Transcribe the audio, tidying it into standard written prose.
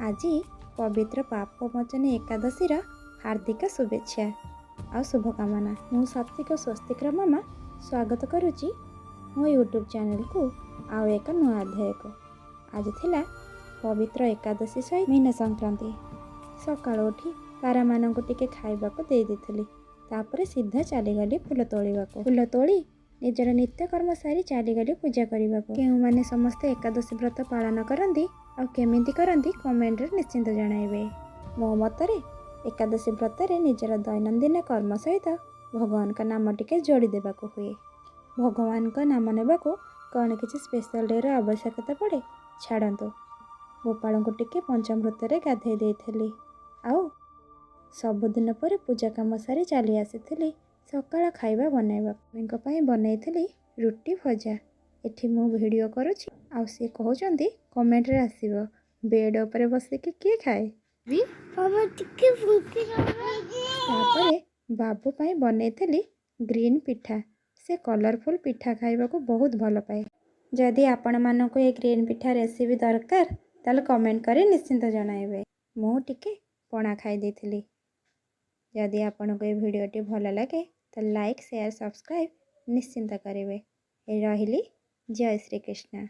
ଆଜି ପବିତ୍ର ପାପମୋଚନୀ ଏକାଦଶୀର ହାର୍ଦ୍ଦିକ ଶୁଭେଚ୍ଛା ଆଉ ଶୁଭକାମନା। ମୁଁ ସାତ୍ତ୍ୱିକ ସ୍ୱସ୍ତିକର ମାମା ସ୍ୱାଗତ କରୁଛି ମୋ ୟୁଟ୍ୟୁବ୍ ଚ୍ୟାନେଲକୁ ଆଉ ଏକ ନୂଆ ଅଧ୍ୟାୟକୁ। ଆଜି ଥିଲା ପବିତ୍ର ଏକାଦଶୀ ସହିତ ମୀନ ସଂକ୍ରାନ୍ତି। ସକାଳୁ ଉଠି ପାରାମାନଙ୍କୁ ଟିକେ ଖାଇବାକୁ ଦେଇ ଦେଇଥିଲି, ତାପରେ ସିଧା ଚାଲିଗଲି ଫୁଲ ତୋଳିବାକୁ। ଫୁଲ ତୋଳି ନିଜର ନିତ୍ୟକର୍ମ ସାରି ଚାଲିଗଲି ପୂଜା କରିବାକୁ। କେଉଁମାନେ ସମସ୍ତେ ଏକାଦଶୀ ବ୍ରତ ପାଳନ କରନ୍ତି ଆଉ କେମିତି କରନ୍ତି, କମେଣ୍ଟରେ ନିଶ୍ଚିନ୍ତ ଜଣାଇବେ। ମୋ ମତରେ ଏକାଦଶୀ ବ୍ରତରେ ନିଜର ଦୈନନ୍ଦିନ କର୍ମ ସହିତ ଭଗବାନଙ୍କ ନାମ ଟିକେ ଯୋଡ଼ି ଦେବାକୁ ହୁଏ। ଭଗବାନଙ୍କ ନାମ ନେବାକୁ କ'ଣ କିଛି ସ୍ପେଶାଲ ଡେର ଆବଶ୍ୟକତା ପଡ଼େ? ଛାଡ଼ନ୍ତୁ, ଗୋପାଳଙ୍କୁ ଟିକେ ପଞ୍ଚାମୃତରେ ଗାଧୋଇ ଦେଇଥିଲି ଆଉ ସବୁଦିନ ପରେ ପୂଜା କାମ ସାରି ଚାଲି ଆସିଥିଲି ସକାଳ ଖାଇବା ବନାଇବା। ସ୍ୱାମୀଙ୍କ ପାଇଁ ବନେଇଥିଲି ରୁଟି ଭଜା। ଏଠି ମୁଁ ଭିଡ଼ିଓ କରୁଛି ଆଉ ସିଏ କହୁଛନ୍ତି କମେଣ୍ଟରେ ଆସିବ, ବେଡ୍ ଉପରେ ବସିକି କିଏ ଖାଏ ବି? ବାବା, ଟିକେ ଫୁଙ୍କି। ତାପରେ ବାବୁ ପାଇଁ ବନେଇଥିଲି ଗ୍ରୀନ୍ ପିଠା। ସେ କଲରଫୁଲ୍ ପିଠା ଖାଇବାକୁ ବହୁତ ଭଲ ପାଏ। ଯଦି ଆପଣମାନଙ୍କୁ ଏ ଗ୍ରୀନ୍ ପିଠା ରେସିପି ଦରକାର, ତାହେଲେ କମେଣ୍ଟ କରି ନିଶ୍ଚିନ୍ତ ଜଣାଇବେ। ମୁଁ ଟିକେ ପଣା ଖାଇ ଦେଇଥିଲି। ଯଦି ଆପଣଙ୍କୁ ଏ ଭିଡ଼ିଓଟି ଭଲ ଲାଗେ, ତାହେଲେ ଲାଇକ୍, ସେୟାର, ସବସ୍କ୍ରାଇବ୍ ନିଶ୍ଚିନ୍ତ କରିବେ। ଏ ରହିଲି, ଜୟ ଶ୍ରୀକୃଷ୍ଣ।